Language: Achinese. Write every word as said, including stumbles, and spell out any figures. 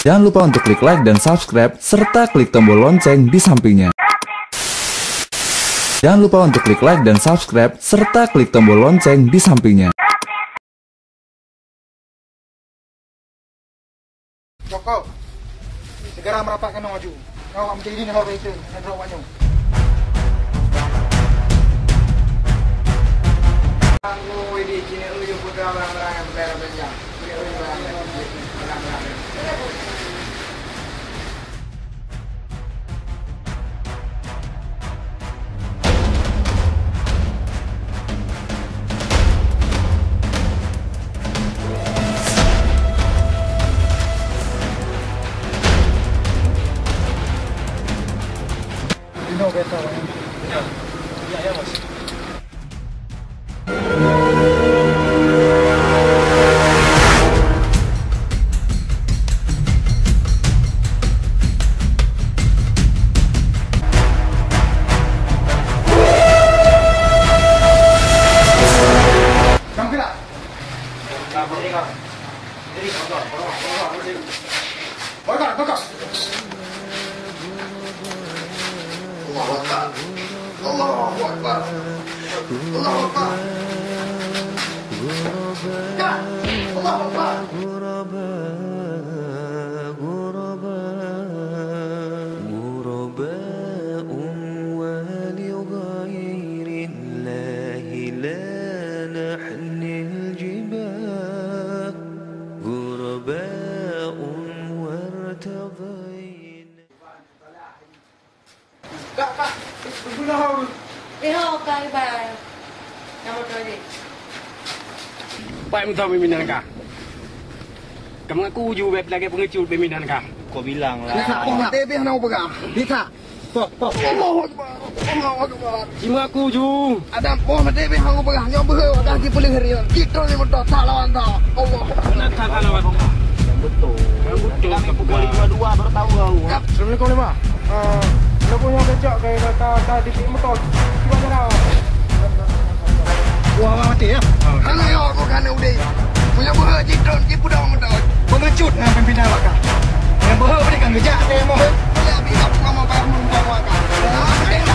Jangan lupa untuk klik like dan subscribe, serta klik tombol lonceng di sampingnya. Jangan lupa untuk klik like dan subscribe, serta klik tombol lonceng di sampingnya. Joko, segera merapatkan maju. Kau akan menjadi nahor itu, nahor wanyo. Allahu Akbar. Allahu Akbar. Allahu Akbar. Ya. Allahu Akbar. غرباء ولغير الله لا نحن الجباه غرباء وارتضينا. Pak, Pak, guna hau. Eh, ho, ka ibai. Nama tu ni? Pak, minta pimpinan kah? Kamu aku uju beb lagi pengecut pimpinan kah? Kau bilang lah. Bisa, oh, mati bih nak pegang. Bisa. Poh, poh. Allahu Akbar. Allahu Akbar. Cuma aku ju. Adam, poh, mati bih hang peugah. Nyoe beuhe dah dipeuleuh rian. Kita ni motor tak lawan tak. Allah. Benar tak lawan. Yang betul. Yang betul. Kami pukul lima dua baru tahu kau. Assalamualaikum, Lima. Ah, nak punya becak ke kata tadi motor. Cuba jalan. Wah, wah, mati ya. Hana yo aku kana udeh. Punya beuhe jidon jipudong motor. Pengecut dengan pimpinan bakal. Yang beuhe berikan gejak dia mau. Ya, bila aku mau bayar mun kau wakal.